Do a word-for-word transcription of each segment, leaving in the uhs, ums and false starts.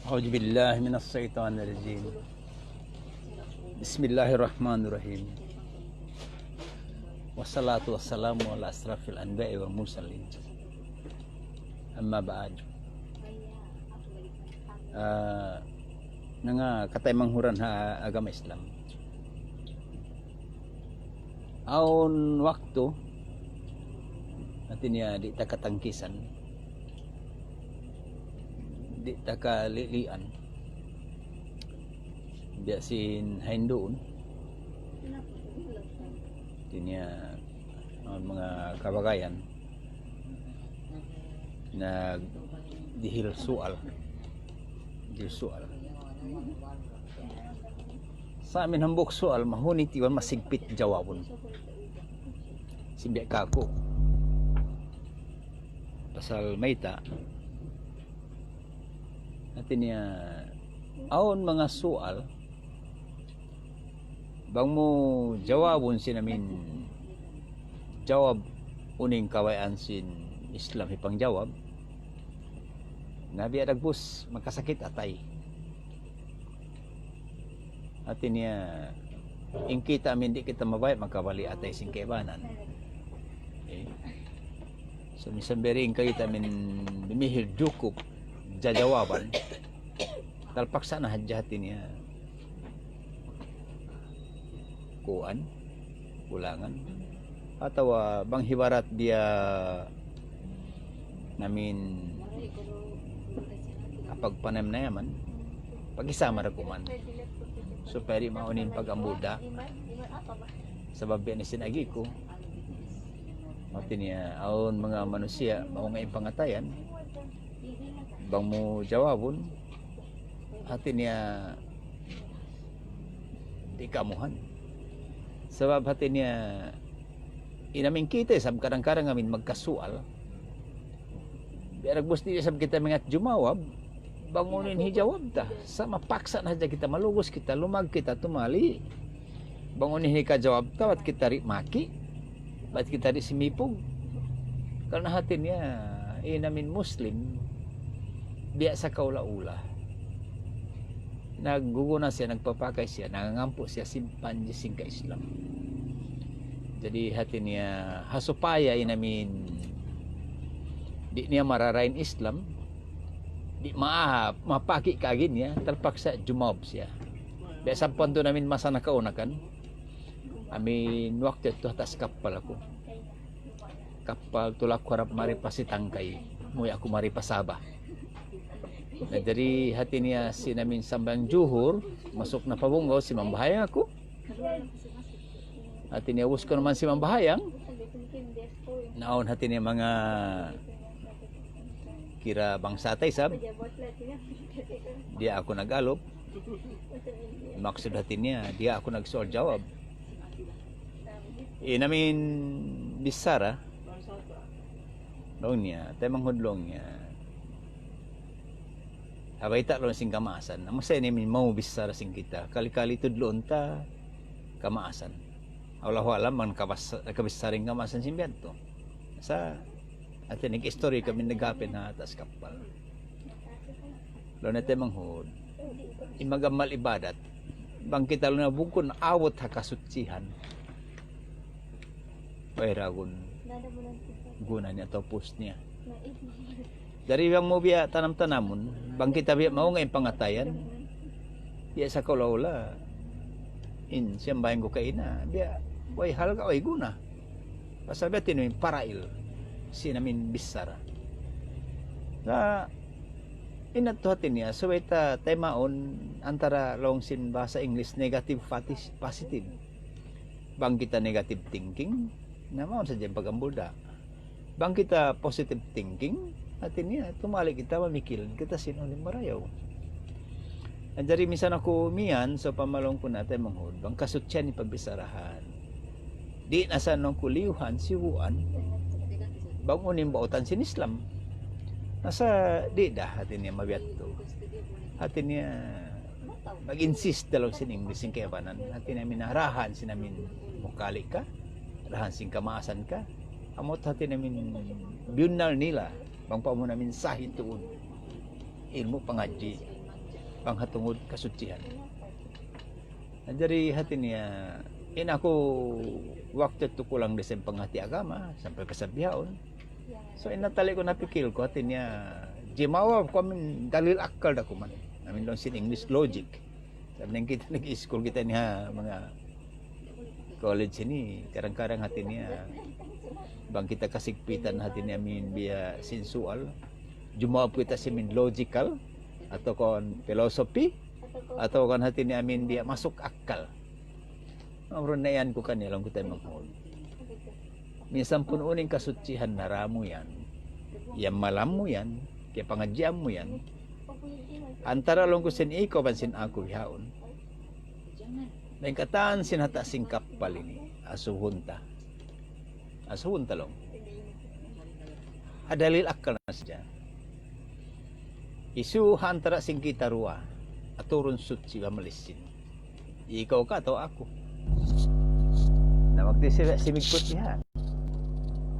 أعوذ بالله من الشيطان الرجيم. بسم الله الرحمن الرحيم. والصلاة والسلام على أشرف الأنبياء والمرسلين. أما بعد. Ah, manga kataymanghuran ha agama Islam. Awn waktu, hati niya di' ta katangkisan, di' ta kalilian, biya' sin hinduun, hati niya, awn manga kabagayan, nagdihil sual. Dihil sual. Sa' amin hambuuk sual, mahunit iban masigpit jawabun. Sin biya' kaku'. Pasal mayta'. Hati niya, awn manga sual, bang mu jawabun sin amin jawab unu in kabayaan sin Islam hipangjawab, na biya' dagbus makasakit atay. Hati niya, in kita amin di' kita mabaya' makabali' atay sin kaibanan. Eh. So, misan biya' diin in kita amin dumihil jukup jajawaban. Talpaksa na hadja hati niya kuan, kulangan. Atawa bang hibarat biya' amin pagpanayam-nayaman, pag-isama da kuman. Supaya di' mawn in pag-ambulda'. Sabab biya' na sin agi ku, hati niya, awn manga manusiya', mawn nga in pangatayan, bang mu jawabun, hati niya, di' kaamuhan. Sabab hati niya, in amin kita isab kadang-kadang amin magkasual. Biya' dagbus di' isab kita maingat jumawab, bang unu in hijawab ta. Sa' mapaksa na hadja kita, malugus kita, lumag kita, tumali. Bang unu in hikajawab ta, bat kita di' maki, bat kita di' simipug. Karna' hati niya, in amin Muslim, biya' sa kaula-ula. Nagguguna siya, nagpapakay siya, nangangampu' siya sin panji sin ka-Islam. Jadi hati niya, ha supaya in amin di' niya mararain Islam, di' ma-, mapaki' kaagi niya, talpaksa jumawab siya. Biya' sa pantu namin masa nakaunakan, amin waktu yadtu ha taas kappal aku. Kappal tulak ku harap mari pa Sitangkay, muwi' aku mari pa Sabah. Na, jari hati niya sin amin sambahayang Juhur, masuk na pa Bunggaw, simambahayang aku. Hati niya ubus ku na man simambahayang, naawn hati niya manga kira bangsa ta isab, diya aku nag-alup. Maksud hati niya, diya aku nagsual jawab. In amin bichara, laung niya, taymanghud laung niya. Ha bayta' laung sin kamaasan. Amu sa ini amin mau bichara sin kita. Kali-kali tudluun ta kamaasan. Allahu a'lam, bang kabas-, kabichara in kamaasan sin biya' yadtu. Sa' hati niya nag-istorya kami naghapin ha taas kappal. Laung niya, taymanghud, in mag-amal ibadat, bang kita laung niya bukun abut ha kasuchihan, way ra gun guna niya atawa purpose niya. Jari bang mu biya' tanam-tanamun, bang kita biya' mawn nga in pangatayan, biya' sa kaula-ula, in siyambahayang ku kaina, biya' way halga', way guna. Pasal biya' hati niya in parail sin amin bichara. Na, in yadtu hati niya, subay ta taymaun antara laung sin bahasa English negative pati-, positive. Bang kita negative thinking, na mawn sadja in pag-ambulda'. Bang kita positive thinking, hati niya, tumali kita, mamikil kita sin unu in marayaw. Na jari minsan aku miyan, sawpama laung ku na, taymanghud, bang kasuchihan in pagbisarahan, di' na sa laung ku liyuhan, sibuan, bang unu in bautan sin Islam. Na sa' di' da, hati niya mabiya' yadtu. Hati niya, mag-insist da laung sin English sin kaibanan. Hati niya amin rahan sin amin mukali ka, rahan sin kamaasan ka. Amu yadtu hati niya amin biyunnal nila, bang pa amu na amin sahid tuud. Ilmu' pangadji'. panghatungud kasuchihan. Jari hati niya, in aku waktu tu kulang da isab panghati agama, sampay kasabihaun. So, in natali' ku, napikil ku, hati niya, jimawab ku amin dalil akal da kuman. Amin laung sin English logic. Sabab in kita nag-iskul kita ini ha manga college ini, kadang-kadang hati niya, bang kita kasigpitan hati niya amin biya' sin sual, jumawab kita sin amin logical, atawa kan philosophy, atawa kan hati niya amin biya' masuk akal. Amrun na yan ku kaniya laung ku ta in maghud. Minsan pun unu in kasuchihan nara mu yan, yan malam mu yan, kiyapangadjian mu yan, antara laung ku sin ikaw iban sin aku bihaun. Dayn katan sin hata' sin kappal ini, asubuhun ta. Asubuhun ta laung. Ha dalil akal na sadja. Hisiyu ha antara sin kita duwa, aturun suchi iban malisin. Ikaw ka atawa aku? Na magtisi simigput niya.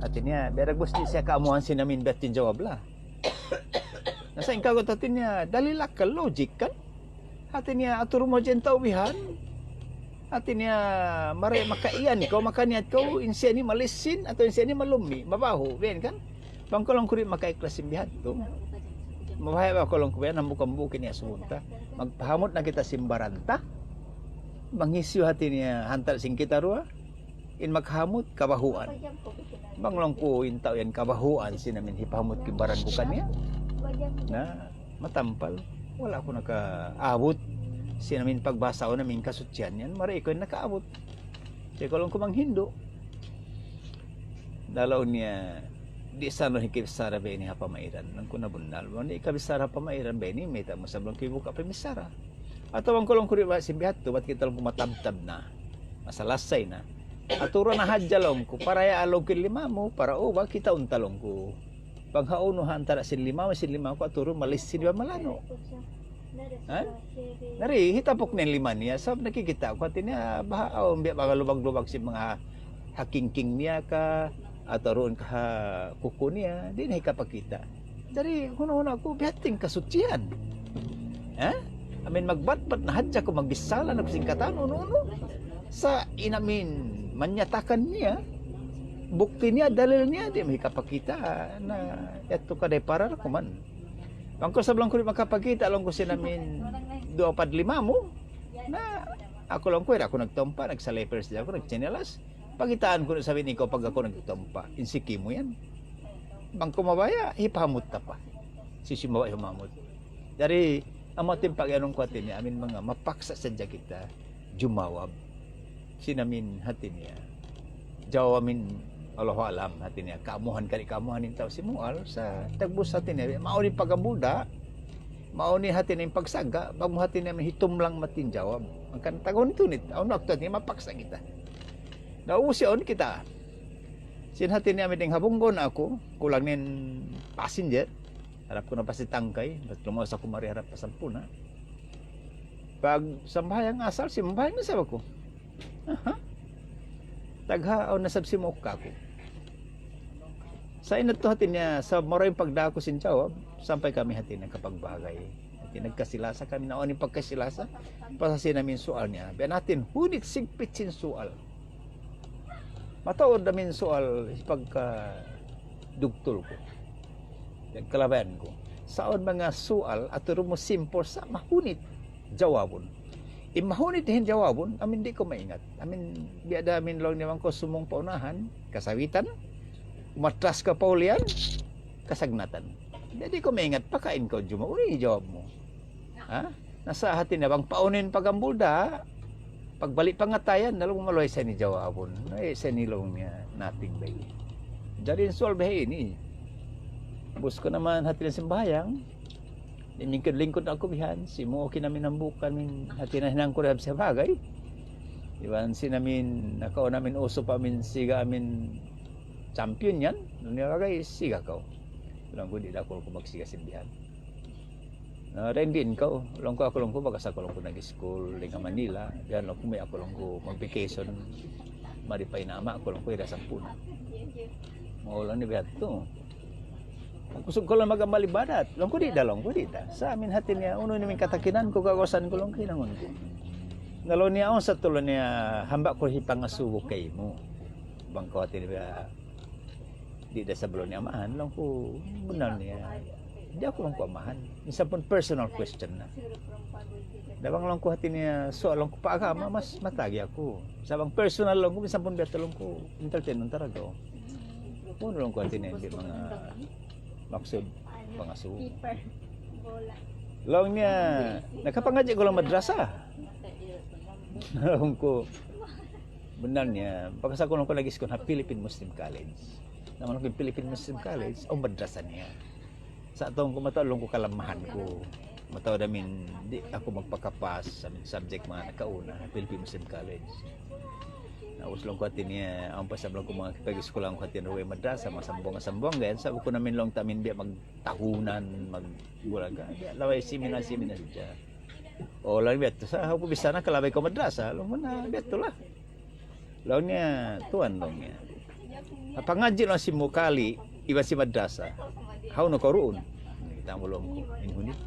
Hati niya, biya' da gusti siya kaamuhan sin amin biya' ha yan jawab la. Na sa' in kagut hati niya, dalil akal, logic kan? Hati niya, aturun mu hadja in tau bihan. Hati niya, mari makaiyan kaw, makaniyat kaw, in siya ini malisin, atawa in siya ini malummi', mabahu', biya' yan kan? Bang kaw laung ku di' makaikhlas sin bihan tu. Mabaya' ba kaw laung ku biya' yan, hambuuk-hambuuk ini asubuhun ta. Magpahamut na kita sin baran ta. Bang hisiyu hati niya ha antara sin kita duwa in makahamut, kabahuan. Bang laung ku in tau yan kabahuan sin amin hipahamut ku in baran ku kaniya. Na, matampal. Wala' aku nakaabut sin amin pagbahasa, awn amin kasuchian yan. Mari ikaw in nakaabut. Di' ku laung ku manghindu'. Laung niya, di' sa laung hikabichara biya' ini ha pamairan. Laung ku na bunnal. Bang di' hikabichara ha pamairan biya' ini, mayta' mu sa laung kibuka' pamichara. Atawa bang ku laung ku di' ba sin biya' hādtu, bat kita laung ku matabtab na. Masalasay na. Aturun na hadja laung ku, para ya laung ku in lima mu, para uba kita unta laung ku. Bang hawnu ha antara sin lima, sin lima ku aturun malisin iban malanu'. Ha? Nari, hitapuk na in lima niya. Sabab nakikita' ku hati niya, baha', awn biya' baga lubag-lubag sin manga ha kingking niya ka, atawa duun ka ha kuku niya, di' na hikapakita'. Jari, huna-huna ku, biya' hādtu in kasuchihan. Ha? Amin magbatbat na hadja ku, magbichara na ku sin katan, unu-unu. Sa' in amin manyatakan niya, bukti niya, dalil niya, di' mu hikapakita', na yadtu ka da para kuman. Bang ku sa' laung ku di' makapakita', laung ku sin amin duwa pa lima mu. Na, aku laung ku, di' aku nagtumpa, nagsalipers da aku, nagtsinelas. Pakitaan ku na sabi niku pag aku nagtumpa, in siki mu yan. Bang ku mabaya', hipahamut ta pa. Sisi mabaya' hipahamut. Jari, amu hāti in pag-iyanun ku hāti niya, amin manga mapaksa sadja kita jumawab. Sin amin hāti niya. Jawab amin, Allahu a'lam, hāti niya. Kaamuhan, kari kaamuhan in tau simual, sa' tagbus hāti niya. Mawn in pagambul da, mawn in hāti niya in pagsaga, bang mu hāti niya amin hitumlang matin jawab. Hangkan tagun tunit, awn waktu hāti niya mapaksa kita. Na, usiun kita. Sin hāti niya amin dayng ha Bunggo na aku, kulang in passenger. Harap ku na pa sin tangkay, bat lumaus aku mari harap pa Sampurna. Pag sambahayang asar, simambahayang na isab aku. Aha. Tagha, awn na isab simukka aku. Sa' in yadtu hāti niya, sa' marayaw in pagdā ku sin jawab, sampay kami hāti niya nakapagbagay. Hāti nagkasilasa kami, na awn in pagkasilasa, pasal sin amin sual niya. Biya' na hāti, hunit sigpit sin sual. Mataud amin sual, hipagka dugtul ku. Yan kalabayan ku. Sa' awn manga sual, aturun mu simple sa' mahunit jawabun. In mahunit in jawabun, amin di' ku maingat. Amin, biya' da amin laung niya bang kaw sumūng pa unahan, kasawitan, umatras kaw pa ulihan, kasagnatan. Di', di' ku maingat, pakain kaw juma, unu in jawab mu. Ha? Na sa' hāti niya bang paunun pagambul da, pagbalik pangatayan, na laung mu maluhay sa' ini jawabun. Na, eh, sa' ini laung niya, nothing ba ini. Jari in sual biha' ini. Ubus ku na man hāti niya sambahayang. Di' mingkud-lingkud aku bihan. Simu okay na amin hambuuk amin hāti niya hinang ku da isab siya bagay. Iban sin amin, nakauna amin usup amin siga amin champion yan. Laung niya bagay, siga kaw. Laung ku di' da aku laung ku magsiga sin bihan. Na, dayn diin kaw, laung ku aku laung ku, bakas aku laung ku nag-school, dayn ha Manila, bihan laung ku, may aku laung ku, mag-vacation, mari pa in ama' ku laung ku, ira Sampurna. Maulang ni biya' tu. Kusug kaw laung mag-amal ibadat. Laung ku di' da, laung ku di' da. Sa' amin hati niya, unu in amin katakinan ku, kagausan ku, laung ku hinangun ku. Na laung niya, awn sa tuud niya, hamba' ku hipangasubu kaymu. Bang kaw hati niya, di' da sa' laung niya amahan, laung ku, bunnal niya. Di' aku laung ku amahan. Minsan pun personal question na. Na bang laung ku hati niya, sual laung ku pa agama, mas matagi aku. Sa' bang personal laung ku, minsan pun biya' laung ku, entertain laung talaga. Unu laung ku hati niya, di' manga maksud pangasubu. Laung niya, nakapangadji' kaw laung madrasa? Laung ku, bunnal niya, pagkasa ku laung ku nag-iskul ha Philippine Muslim College. Na laung ku Philippine Muslim College, awn madrasa niya. Sa' laung ku mataud laung ku kalamahan ku. Mataud amin, di' aku magpakapas, amin subject manga nakauna, Philippine Muslim College. Na ubus laung ku hati niya, awn pa sa' laung ku manga kipag-iskul laung ku hati niya, way madrasa, manga sambung-sambung, ganyan. Sa' bukun amin laung ta amin biya' magtahunan, magbulaga. Biya' laway seminar-seminar sadja. O, laung biya' tu sa', aku bichara na kalabay kaw madrasa, laung ku na, biya' tu lah. Laung niya, tuwan laung niya. Pangadji' laung sin Mukali, iban sin madrasa. Hawnu kaw duun? Kita' mu laung ku, in hunit.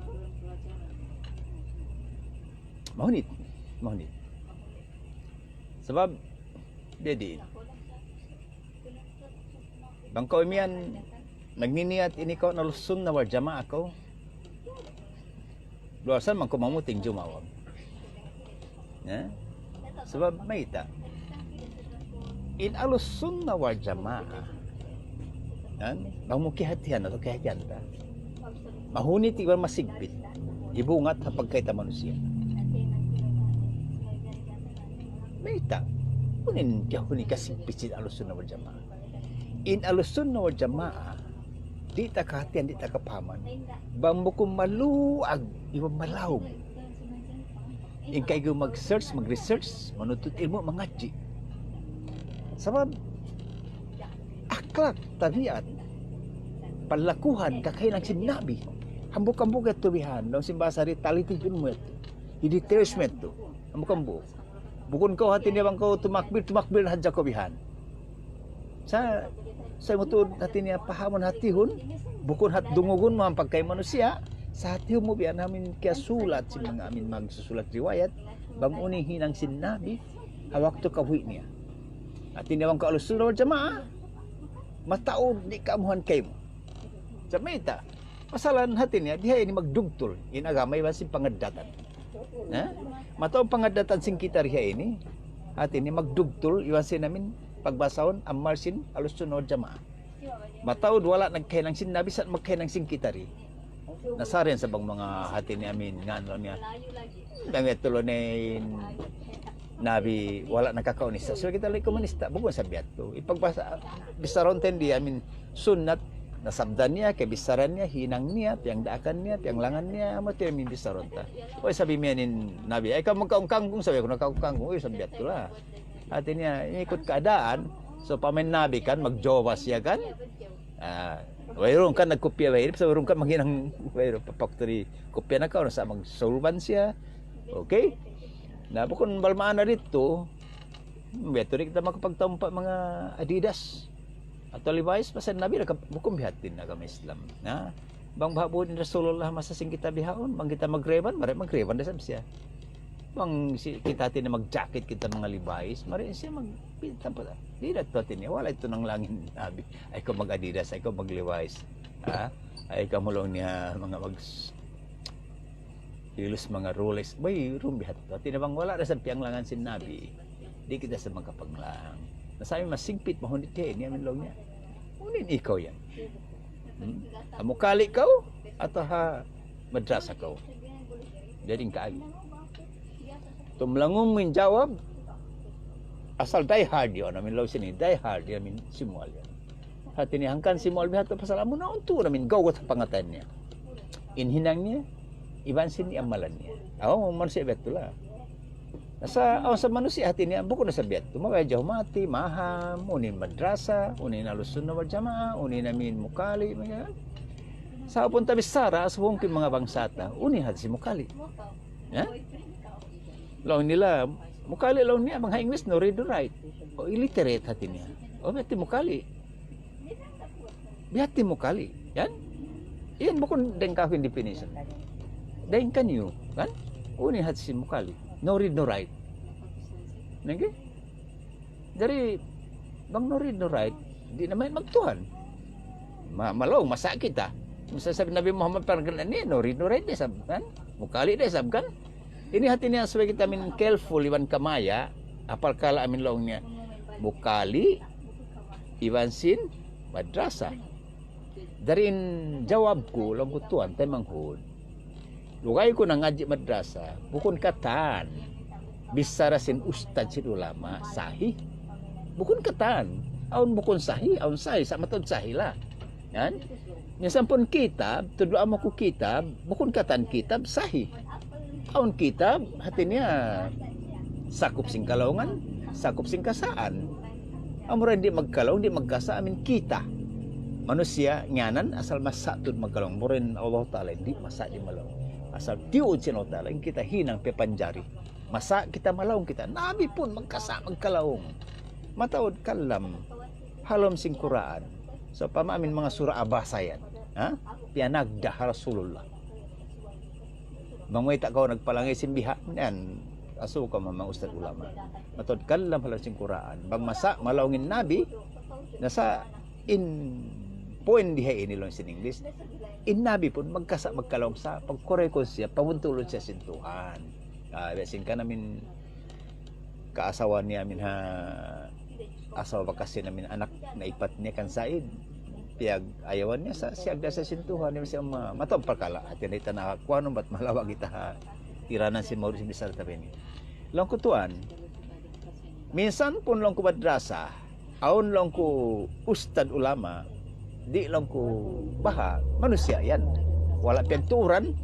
Mahunit, mahunit. Sabab, jadi, bang kaw imiyan, nagniniyat ini kaw na Ahlus Sunnah wal Jamaah kaw. Luwasan man ku mamuting jumawab. Ya? Sabab mayta'. In Ahlus Sunnah wal Jamaah. Yan? Bang mu kiyahatihan atawa kiyahatihan ta. Mahunit iban masigpit. Hibungat ha pagkahi ta manusiya'. Mayta'. Unu in kiyahuni kasigpit sin Ahlus Sunnah wal Jamaah. In Ahlus Sunnah wal Jamaah, di' ta kahatihan, di' ta kapahaman. Bang bukun maluag, iban malaum. In kaygu mag-search, mag-research, manuntut ilmu', mangadji'. Sabab, akhlak, tabiat, palakuhan, kakahinang sin Nabi. Hambuuk-hambuuk yadtu bihan, laung sin bahasa di' talitihun mu yadtu. Hi-details mu yadtu. Hambuuk-hambuuk. Bukun kaw hati niya bang kaw tumakbir, tumakbir hadja kaw bihan. Sa', sa' mu tuud hati niya pahamun hatihun, bukun hat dungugun mu in pagkahi manusiya', sa' hatihun mu biya' na amin kiyasulat sin manga amin magsusulat riwayat, bang unu in hinang sin Nabi, ha waktu kabuhi' niya. Hati niya bang kaw Ahlus Sunnah wal Jamaah, mataud di' kaamuhan kaymu. Sa' mayta', pasalan hati niya, biha ini magdugtul, in agama iban sin pangaddatan. Ha? Mataud pangaddatan sin kita riha ini, hati niya magdugtul, iban sin amin, pagbasahun, amal sin Ahlus Sunnah wal Jamaah. Mataud wala' nagkahinang sin Nabi sa' magkahinang sin kita ri. Nasarin sa bang manga hati niya amin, ngan laung niya. Dami tulo na in Nabi, wala' nakakaunista. So kita lagi komunista. Bukun sa biya' tu. Ipagbasa, bichara ta in di' amin sunnat, nasabda niya, kabichara niya, hinang niya, piyangdaakan niya, piyanglangan niya, amu yadtu in bichara ta. Uy, sabi niya in Nabi, ay, kamu magkaungkanggung, sabi aku, nagkaungkanggung, uy, sabi yadtu lah. Hati niya, ikut keadaan, so, pamain Nabi kan, magjowa siya kan, ah, wayruun kan nagkupya, wayruun, sa' wayruun kan maghinang, wayruun pa factory, kupya na ka, sa' magsulban siya, okay? Na, bukun balmaan na dito, biya' tu di' kita makapagtaumpa manga Adidas. Atawa Levi's, pasal Nabi, naka-, bukun biha' in agama Islam. Na, bang baha' buhut in Rasulullah masa sin kita bihaun, bang kita magreban, mari magreban da isab siya. Bang si, kita hati niya mag-jacket, kita manga Levi's, mari siya mag-, pinta pa. Di' da tu hati niya, wala' yadtu nanglang in Nabi. Ay kaw mag-Adidas, ay kaw mag-Levi's. Ha? Ay kamu laung niya, manga mag-, Hilus manga Rolex, bay, wayruun biha' tu. Hati niya bang wala' da isab piyanglangan sin Nabi, di' kita sa makapanglang. Na sa' amin masigpit, mahunit kaymu, amin laung niya. Unu in ikaw yan? Hmm? Ha Mukali kaw, atawa ha madrasa kaw? Jadi in kaagi. Tumlangun mu in jawab, asal die hard yan, amin laung sin ini, die hard yan, amin simual yan. Hati niya hangkan simual biha' tu pasal amu na untu' na amin gawat ha pangatayan niya. In hinang niya, iban sin amalan niya. Aw, manusiya' biya' tu lah. Na sa', aw, sa' manusiya' hati niya, bukun na sa biya' tu. Mabaya' jahumati, maham, unu in madrasa, unu in Ahlus Sunnah wal Jamaah, unu in amin Mukali, manga. Sa' pun ta bichara, subung pi manga bangsa ta, unu in hati sin Mukali. Ha? Laung nila, Mukali laung niya, bang ha English, no read, no write. O illiterate hati niya. O, biya' hati Mukali. Biya' hati Mukali. Yan? Yan bukun dayn kaku' in definition. Dayn kaniyu, kan? Unu in hati sin mukali. No read, no write. Nanggi? Jari, bang no read, no write, di' na mayan magtuhan. Ma malaung, masa' kita. Misan sabab Nabi Muhammad parang ganun ini, no read, no write da isab, kan? Mukali da isab, kan? Ini hati niya subay kita amin careful iban kamaya, apabila amin laung niya mukali iban sin madrasa. Dayn ha jawab ku, laung ku tuwan, taymanghud. Lugay ku nangadji' madrasa, bukun katan bichara sin ustad sin ulama, sahih. Bukun katan. Awn bukun sahih, awn sahih, sa' mataud sahih la. Yan. Misan pun kitab, tudlu amu ku kitab, bukun katan kitab, sahih. Awn kitab, hati niya, sakup sin kalaungan, sakup sin kasaan. Amura di' magkalaung, di' magkasa', amin kita. Manusiya', ngiyanan, asal masa' tuud magkalaung. Amura in Allah Ta'ala, di' masa' di' malaung. Asal tiyuud sin Allah Ta'ala, in kita hinang piyapanjari. Masa' kita malaung kita. Nabi pun magkasa', magkalaung. Mataud kalam. Ha lawm sin Qur'an. So, pama amin manga sura abasa yan. Ha? Piyanagda ha Rasulullah. Bang mayta' kaw nagpalangay sin biha', yan, asubu kaw manga ustad ulama. Mataud kalam ha lawm sin Qur'an. Bang masa' malaung in Nabi, na sa' in point diha ini laung sin English, in Nabi pun magkasa' magkalaung sa' pagkuray ku siya, pamuntulun siya sin Tuhan. Ah, biya' sin kanamin kaasawa niya amin ha asawa bakas sin amin anak naipat niya kan Said. Piyag-ayawan niya sa' siyagda sa sin Tuhan, niya siya ma-, mataud parkala'. Hati niya ta na kuwanun bat malawa' kita ha tiranan sin mawdu' sin bichara ta ini. Laung ku tuwan, minsan pun laung ku madrasa, awn laung ku ustad ulama, di' laung ku baha', manusiya' yan. Wala' piyagtuuran,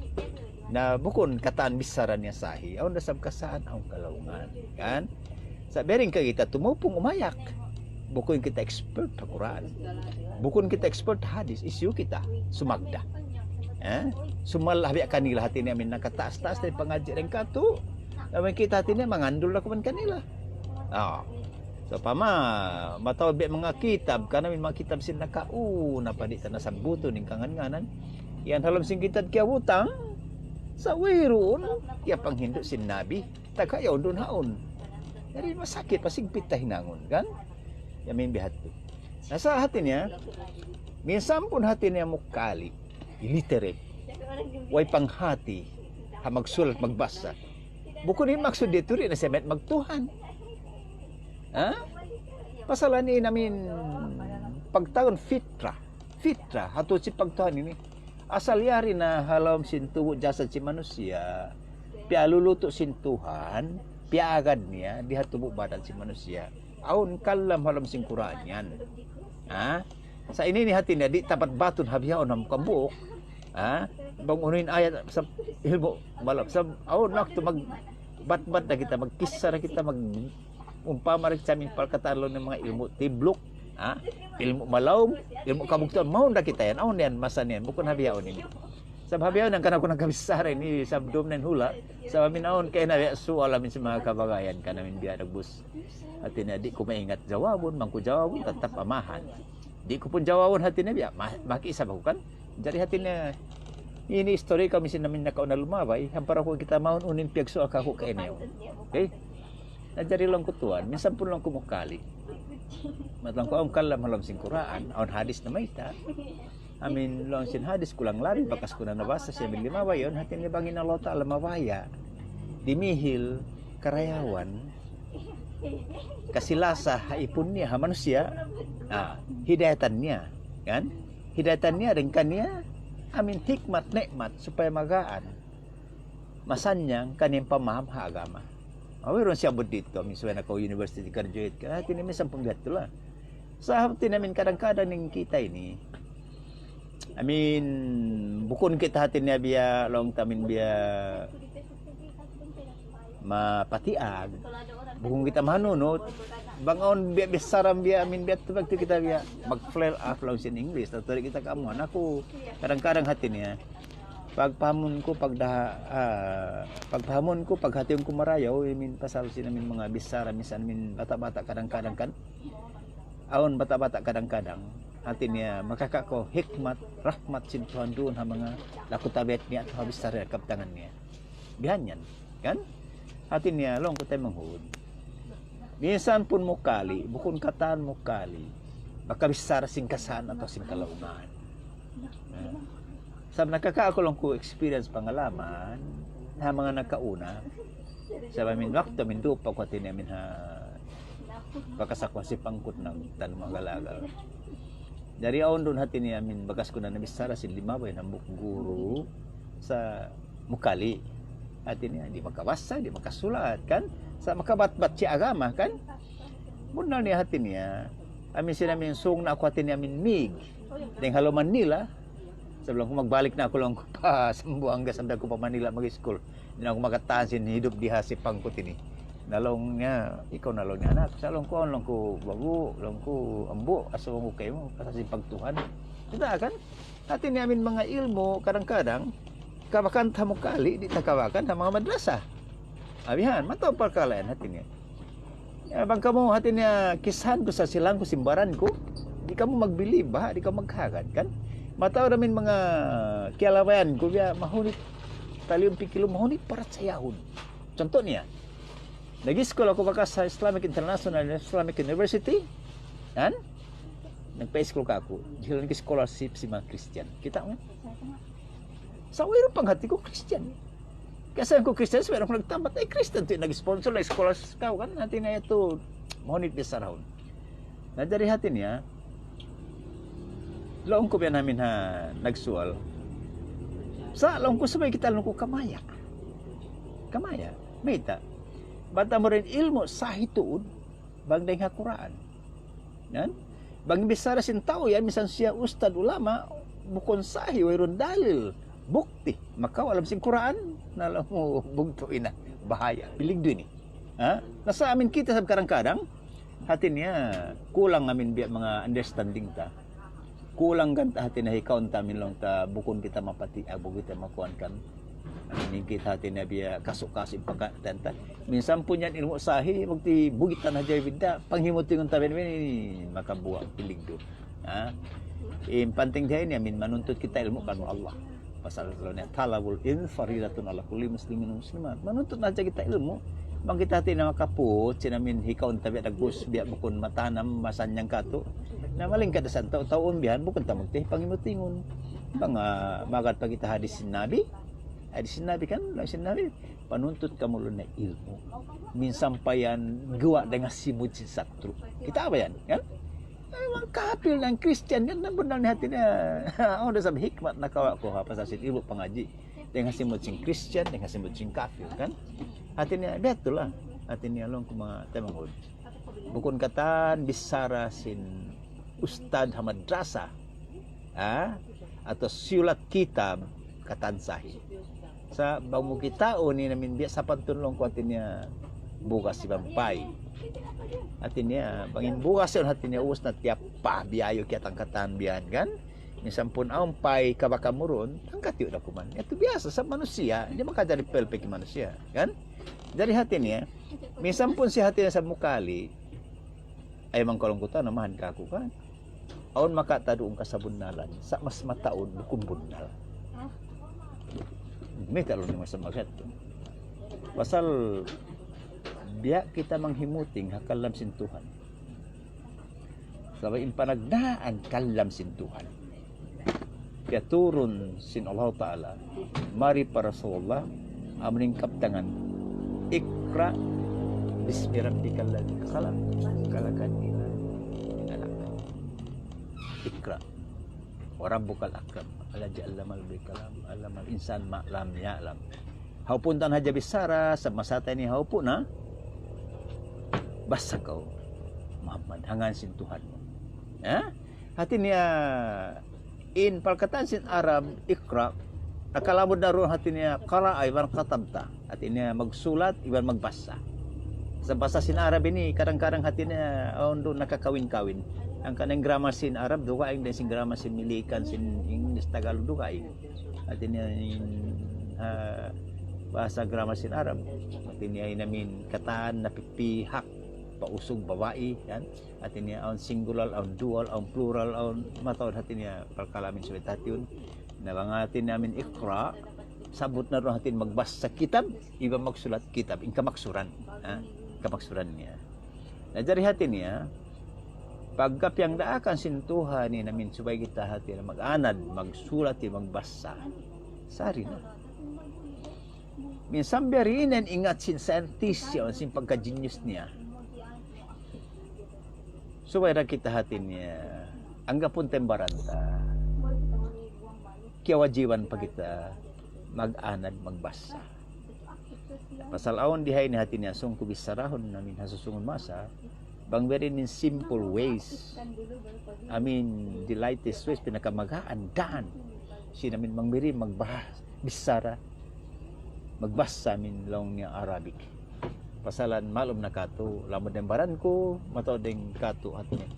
na bukun katan bichara niya sahih. Awn da isab kasaan, awn kalaungan. Kan? Sa' biya' diin ka kita tumupung umayak. Bukun kita expert ha Qur'an. Bukun kita expert ha hadis. Hisiyu kita. Sumagda. Eh? Sumala' biya' kanila hati niya amin nakataas-taas na in pangadji' dayn katu'. Amin kita hati niya mangandul na kuman kanila. Ah. So, pama, mataud biya' manga kitab, kanamin manga kitab sin nakauna pa di' ta na sabbutun in kangan-nganan. Yan ha lawm sin kitab kiyabutang, sa' wayruun, kiyapanghindu' sin Nabi, taga yaun duun haun. Jadi masakit, masigpit ta hinangun, kan? Yan amin biya' hādtu. Na sa' hati niya, minsan pun hati niya mukali, illiterate, way panghati, ha magsulat, magbasa. Bukun in maksud ditu di' na siya mayta' magtuhan. Ha? Pasal ini amin pagtawagun fitrah. Fitrah, hatu sin pagtuhan ini. Asal yari na ha lawm sin tubu' jasad sin manusiya'. Piyalulutu sin Tuhan, piyaagad niya, di ha tubu' badan sin manusiya'. Awn kalam ha lawm sin Qur'an yan. Ha? Sa' ini in hati niya, di' ta batbatun ha bihaun hambuuk. Ha? Bang unu in ayat sa' ilmu' malam. Sa' awn waktu magbatbat na kita, magkissa na kita, mag-, umpama na kita amin palkataan laung niya manga ilmu' tibluk. Ha? Ilmu' malaum, ilmu' kabugtuan, mawn na kita yan. Awn yan, masa niyan, bukun ha bihaun ini. Sabab ha bihaun yan, kanaku nagkabichara ini, sabab dum na in hula'. Sabab amin awn, kaya na biya' sual amin sin manga kabagayan, kanamin biya' dagbus. Hati niya, di' ku maingat jawabun, bang ku jawabun, tattap amahan. Di' ku pun jawabun hati niya, biya', ma-, maki isab aku kan. Jari hati niya, ini istori kami sin amin nakauna lumabay, hampara ku kita mawn unu in piyagsual kaku' kaina yaun. Okay? Na jari laung ku tuwan, minsan pun laung ku mukali. Mat laung ku awn kalam ha lawm sin Qur'an, awn hadis namayta'. Amin laung sin hadis kulang labi, bakas ku na nabasa siya amin limabay yaun, hati niya bang in Allah Ta'ala mabaya'. Dimihil, karayawan, kasi-lasa ha ipun niya, ha manusiya', ah, hidayatan niya, kan? Hidayatan niya dayn kaniya, amin hikmat, nikmat, supaya magaan. Masannyang kaniya in pamaham ha agama. Awi ron siya abut ditu, amin subay naka-university graduate ka, hati niya minsan pun biya' hādtu la. Sa' hati niya amin kadang-kadang in kita ini, amin, bukun kita hati niya biya', laung ta amin biya' mapatiag. Bukun kita manunut. Bang awn biya', biya' saram biya', amin biya' tu, waktu kita biya' mag-flare up laung sin English. Tatari kita kamu. Aku, kadang-kadang hati niya. Pagpahamun ku, pagdaha, ah, pagpahamun ku, paghatiun ku marayaw, amin pasal sin amin manga bichara, minsan amin bata'-bata' kadang-kadang kan. Awn bata'-bata' kadang-kadang. Hati niya, makakawa' kaw hikmat, rahmat sin Tuhan duun ha manga laku tabiat niya atawa ha bichara kabtangan niya. Biya' yan. Kan? Hati niya, laung ku taymanghud, minsan pun mukali, bukun katan mukali, makabichara sin kasaan atawa sin kalaungan. Ah. Sabab nakakawa' aku laung ku experience, pangalaman, ha manga nakauna. Sabab amin waktu, amin duun pa aku hati niya amin ha bakas aku ha Sipangkot nagtanum agal-agal. Jari awn duun hati niya amin bakas ku na nabichara sin limabay hambuuk guru sa mukali. Hati niya, di' makabasa, di' makasulat, kan? Sa' makabatbat sin agama, kan? Bunnal niya hati niya. Amin sin amin sung na aku hati niya amin mig. Dayng ha lawm Manila. Sabab laung ku magbalik na aku laung ku pa Zamboanga, sambil aku pa Manila mag-school. Di' na aku makatahan sin hidup di ha Sipangkot ini. Na laung niya, ikaw na laung niya, anak. Sa' laung ku, laung ku, ba'gu, laung ku, ambu', asa laung ku kaymu, pasal sin pagtuhan. Kita kan? Hati niya amin manga ilmu', kadang-kadang, kabakan ta ha mukali, di' ta kabakan ha manga madrasa. Abihan, mataud parkala' yan hati niya. Ya, bang kamu hati niya kisahan ku sa silang ku, simbaran ku, di' kamu magbilib, ha? Di' kamu maghagad, kan? Mataud amin manga kiyalabayan ku, biya' mahunit, taliyum pikilum mahunit parachayahun. Contoh niya, nag-school aku bakas sa Islamic International, Islamic University, kan? Nagpa-school kaku', dihilan ku scholarship sin manga Christian. Kita' mu? Sa' wayruun pa in hati ku Christian. Kaya sa' ku Christian, sa' wayruun ku nagtammat, eh, Christian tuud in nag-sponsor, nag-scholarship kaw, kan? Hati niya yadtu, mahunit bichara yaun. Na, jari hati niya, laung ku biya' na amin ha nagsual. Sa' laung ku subay kita laung ku kamaya'. Kamaya', mayta'. Bat amu ra in ilmu' sahi tuud, bang dayng ha Qur'an. Yan? Bang bichara sin tau yan, minsan siya ustad, ulama, bukun sahi, wayruun dalil, bukti, makawa' ha lawm sin Qur'an, na laung mu bugtu' ina, bahaya, piligdu ini. Ha? Na sa' amin kita sab kadang-kadang, hati niya, kulang amin biya' manga understanding ta. Kulang ganta' hati niya hikaun ta amin laung ta, bukun kita mapati', ah, bukun kita makuan kan. Amin kita hati niya biya' kasu-kasu in pagkatan ta. Minsan pun yan ilmu' sahi, bukti bugitan hadja bidda', panghimutingun ta biya' ini, makabuang piligdu. Ha? In panting diha ini, amin manuntut kita ilmu' karna' Allah. Pasal laung niya, "Talabul ilmi faridatun ala kulli muslimin wa muslimat." Manuntut na hadja kita ilmu'. Bang kita hati niya makaput, sin amin hikaun ta biya' dagbus, biya' bukun matanam, masannyang katu'. Na malingkat da san tau, tau umbihan, bukun ta magtih, panghimutingun. Bang, ah, magad pa kita hadis sin Nabi, hadis sin Nabi kan, laung sin Nabi, panuntut kamu laung niya ilmu'. Minsan pa yan, guwa' dayn ha simud sin satru'. Kita' ba yan, kan? Ay, manga kapil na in Christian, yan na bunnal niya hati niya. Awn da isab hikmat nakawa' ku ha pasal sin ilmu' pangadji'. Dayn ha simud sin Christian, dayn ha simud sin kapil, kan? Hati niya, biya' ha yadtu laung. Hati niya laung ku manga taymanghud. Bukun katan bichara sin ustad ha madrasa. Ha? Atawa siyulat kitab katan sahi. Sa' bang mu kitaun in amin biya' sapantun laung ku hati niya bugas iban pay. Hati niya, bang in bugas yan hati niya ubus na tiyapah biya' ayu kiyatangkatan biya' yan, kan? Minsan pun awn pay kabakan mu duun, tangkatiyu' da kuman. Yadtu biyasa sa manusiya', di' makajari perfect manusiya', kan? Jari hati niya, minsan pun siya hati niya sa mukali, ay mangkulung ku ta, namahan kaku', kan? Awn makataud duun kasabunnalan, sa' mas mataud bukun bunnal. Mayta' laung niya masa magat tu. Pasal biya' kita manghimuting ha kalam sin Tuhan. Sabab in panagnaan kalam sin Tuhan, piyaturun sin Allah Ta'ala mari pa Rasulullah, amu in kabtangan, "Iqra bismi rabbikal ladhi khalaq, khalaqal insana min alaq." Iqra. Wa rabbukal akram. Alladhi allama bil qalam, allamal insana ma lam ya'lam. Hawpun ta na hadja bichara, sa' masa ta ini hawpu' na, basa kaw, Muhammad, ha ngan sin Tuhan mu. Ha? Hati niya, in parkataan sin Arab, iqra, nakalamud na duun hati niya, qara'a iban katabta. Hati niya, magsulat iban magbasa. Sa' bahasa sin Arab ini, kadang-kadang hati niya, awn duun nakakawin-kawin. Hangkan in grammar sin Arab, dugaing, dayn sin grammar sin Milikan, sin English, Tagalog, dugaing. Hati niya in, ah, bahasa grammar sin Arab. Hati niya in amin katan napipihak. pa usug babai, yan. Hati niya awn singular, awn dual, awn plural, awn mataud hati niya parkala' amin subay ta hati yaun. Na bang hati niya amin iqra, sabut na duun hati niya magbasa kitab, iban magsulat kitab, in kamaksuran. Ha? Kamaksuran niya. Na jari hati niya, pagka piyangdaakan sin Tuhan in amin subay kita hati niya mag-anad, magsulat, magbasa. Sari na. Minsan biya' diin in ingat sin scientist yaun, sin pagka-genius niya. Subay da kita hati niya, anggapun ta in baran ta, kiyawajiban pa kita mag-anad magbasa. Pasal awn di ha ini hati niya sung ku bicharahun amin ha susungun masa, bang biya' diin in simple ways, I mean, the lightest ways, pinakamagaan, daan. Sin amin bang biya' diin magbahas-, bichara, magbasa amin laung niya Arabic. Pasalan malum na katu', lamud in baran ku, mataud in katu' hati niya.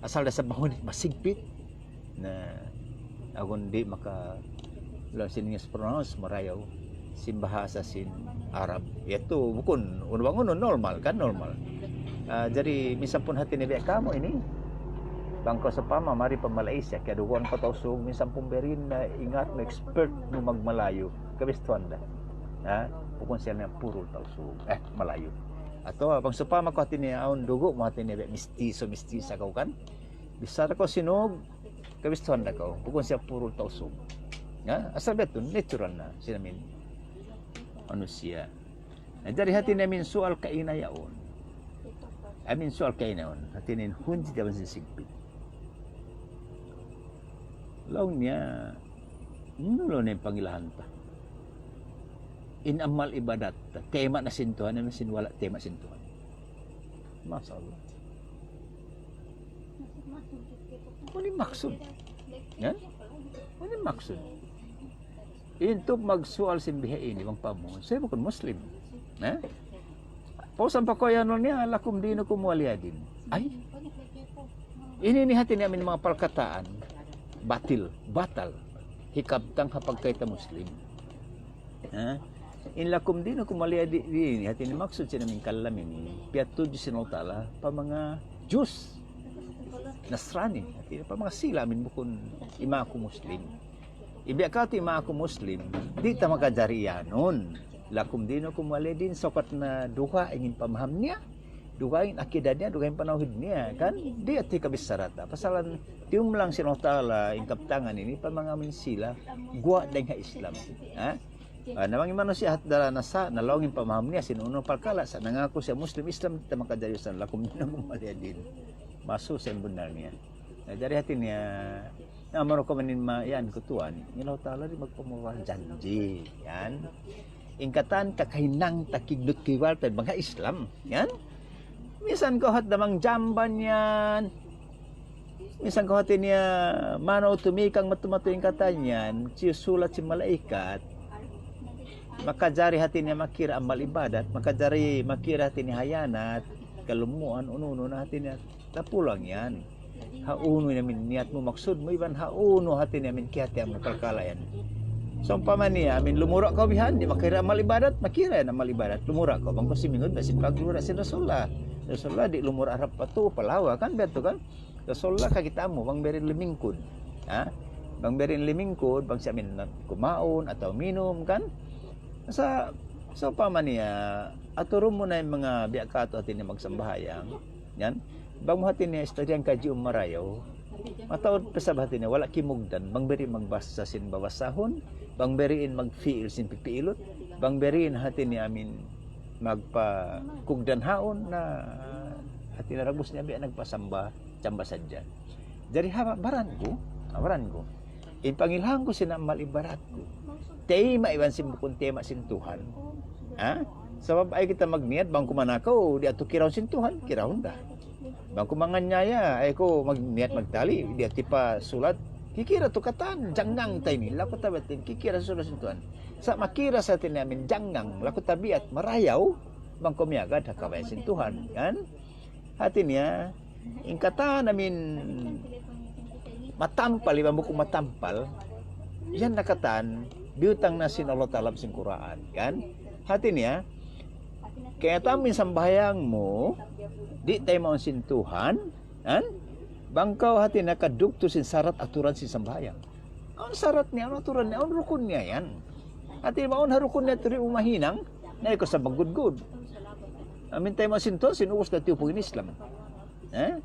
Asal da sa' mahunit, masigpit. Na, agun di' maka, laung sin English pronounce, marayaw sin bahasa sin Arab. Yadtu, bukun, unu bang unu, normal kan, normal. Ah, jari, minsan pun hati niya biya' kamu ini. Bang kaw sawpama, mari pa Malaysia, kiyaduguan kaw Tausug, minsan pun biya' diin na ingat mu expert mu mag-Malayu. Kabistuhan da. Ha? Bukun siya na purul Tausug. Eh, Malayu. Atawa, bang sawpama kaw hati niya, awn dugu' mu hati niya biya' mistiso, mistisa kaw kan. Bichara kaw Sinug, kabistuhan da kaw. Bukun siya purul Tausug. Ha? Asal biya' yadtu, natural na, sin amin manusiya'. Na, jari hati niya amin sual kaina yaun. Amin sual kaina yaun. Hati niya in hunjit iban sin sigpit. Laung niya, unu laung niya in pangilahan ta? In amal ibadat ta, tayma' na sin Tuhan, amu in sin wala' tayma' sin Tuhan. Masha Allah. Unu in maksud? Yan? Unu in maksud? Yadtu magsual sin biha ini, bang pamun. Siya bukun Muslim. Ha? Pausan pa ku yan niya, lakum dinukum waliya din. Ay. Ini in hati niya amin manga parkataan. Batil. Batal. Hikabtang ha pagkita Muslim. Ha? In lakum dinukum waliya di-, din, hati niya maksud sin amin kalam ini, piyatudju sin Allah Ta'ala pa manga Jews, Nasrani, hati niya pa manga sila amin bukun imaku Muslim. Biya' katu' imaku Muslim, di' ta makajari iyanun. Lakum dinukum waliya din, sukat na dugaing in pamaham niya, dugaing in akida niya, dugaing in panawhid niya, kan? Di' ati kabichara ta. Pasalan, tiyumlang sin Allah Ta'ala, in kabtangan ini, pa manga amin sila, guwa' dayn ha Islam. Ha? Ah, na bang in manusiya' hat dara na sa', na laung in pamaham niya, sin unu parkala', sa' nangaku siya Muslim, Islam, di' ta makajari usan, lakum dinukum waliya din. Masu' sa' in bunnal niya. Na, jari hati niya, na, maru ka manin ma-, yan, kutuan, in Allah Ta'ala di' magpamura janji', yan. In katan kakahinang ta kignut kiwal ta, bang ha Islam, yan. Minsan kaw hat damang jamban yan. Minsan kaw hati niya, manaw tumikang matu-matu in katan yan, siyusulat sin malaikat. Makajari hati niya makira amal ibadat, makajari makira hati niya hayanat, kalumuan, unu-unu na hati niya, tapulang yan. Ha unu in amin niyat mu, maksud mu, iban ha unu hati niya amin kiyahatihan mu, parkala' yan. Sawpama niya, amin lumura' kaw bihan, di' makira amal ibadat, makira yan amal ibadat. Lumura' kaw, bang kaw simingud, biya' sin paglura' sin Rasulullah. Rasulullah, di' lumura' harap pa tuu, pa lawa, kan, biya' yadtu, kan? Rasulullah, kakitaan mu, bang biya' diin limingkud. Ha? Bang biya' diin limingkud, bang siya amin na kumaun, atawa minum, kan? Sa', sawpama niya, aturun mu na in manga biya' katu' hati niya magsambahayang. Yan. Bang mu hati niya istoryahan kaji' marayaw. Mataud pa isab hati niya, wala' kimugdan. Bang biya' diin magbasa sin babasahun. Bang biya' diin magfiil sin pipiilut. Bang biya' diin hati niya amin magpakugdan haun na hati niya ragbus niya biya' nagpasamba, samba sadja. Jari ha baran ku, ha baran ku. In pangilahan ku sin amal ibadat ku. Tayma' iban sin bukun tayma' sin Tuhan. Ha? Sabab ayaw kita magniyat, bang kuman aku, di' atu kiraun sin Tuhan, kiraun da. Bang kuman nganiaya, ayaw ku magniyat magtali, di' atu pa sulat, kikira tu katan, jangngang ta ini, laku tabatin, kikira sulat sin Tuhan. Sa' makira sa' hati niya amin jangngang, laku tabiat, marayaw, bang ku miyagad, ha kabayaan sin Tuhan, kan? Hati niya, in katan amin matampal, iban bukun matampal, yan na katan, biyutang na sin Allah Ta'ala sin Qur'an, kan? Hati niya, Kaya tamin sambahayang mu, di' taymaun sin Tuhan, kan? Bang kaw hati nakadugtu' sin sarat aturan sin sambahayang. Awn sarat niya, awn aturan niya, awn rukun niya yan. Hati mawn ha rukun niya turi umahinang, na ikaw sa maggudgud. Amin taymaun sin Tuhan, sin ubus na tiyupug in Islam. Eh?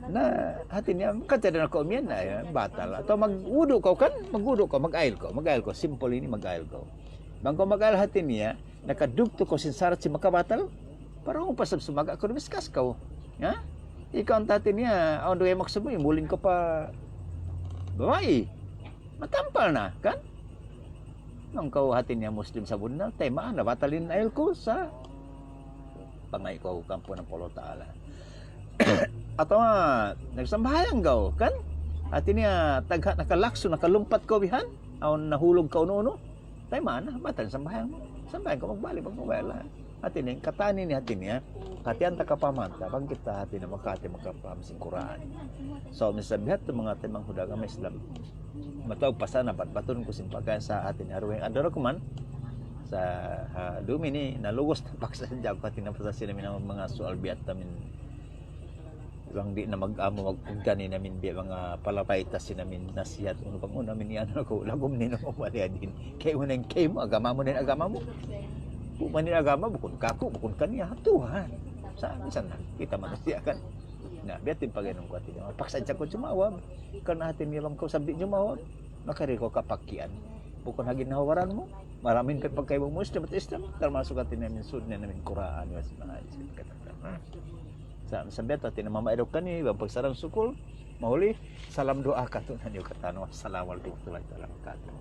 Na, hati niya, kata na ko miyan na, eh, batal. Atawa magwudu' kaw kan, magwudu' kaw, mag-ayil kaw, mag-ayil kaw, simple ini, mag-ayil kaw. Bang kaw mag-ayil hati niya, nakadugtu' kaw sin sarat sin makabatal, para kung pasab sumaga' kaw, dumiskas kaw. Ha? Ikaw in hati niya, awn duwa maksud mu, imulin kaw pa babai. Matampal na, kan? Bang kaw hati niya Muslim sabunnal, taymaan na, batal in ayil ku sa pangay ku ha ampunan sin Allah Ta'ala. Atawa, nagsambahayang kaw, kan? Hati niya, tagha' nakalaksu, nakalumpat kaw bihan, awn nahulug kaw unu-unu, taymaan na, batal in sambahayang mu. Sambahayang kaw magbalik, bang kaw bayar lahat. Hati niya, katan ini hati niya, hati anta kapahaman ta, bang kita hati niya makahati makapaham sin Qur'an. So, misan biya' ha yan manga taymanghud ha agama Islam. Mataud pa sana, bat-batun ku sin pagkahi sa hati niya, aruwing adara ku man, sa, ha, dum ini, nalugos na paksa sin jago hati niya, pasal sin amin manga sual biya' ha yan amin. Bang di' na mag-amu, magpugdan in amin biya' manga palapay ta sin amin nasihat, unu bang unu amin yan, aku, lagum ni na mawali adin. Kay unu in kay mu, agama mu na in agama mu. Bukun in agama, bukun kaku', bukun kaniya, Tuhan. Sa, misan na, kita manusiya' kan. Na, biya' ha yan in pag-inum ku hati niya. Paksa in jago ku jumawab. Karna' hati niya bang kaw sabdi jumawab, makari kaw kapakian. Bukun ha ginhawa-baran mu, maramin pa pagkahi mu Muslim at Islam, tarmasuk hati niya amin sunna, amin Qur'an, wa sunnah, kata-kata. Sa, sabihan ta, hati niya mamaiduk kaniyu, bang pagsarang sukul, mahuli, salam duwaa katu' niyu katan. Assalamu alaykum warahmatullahi taala wabarakatuh.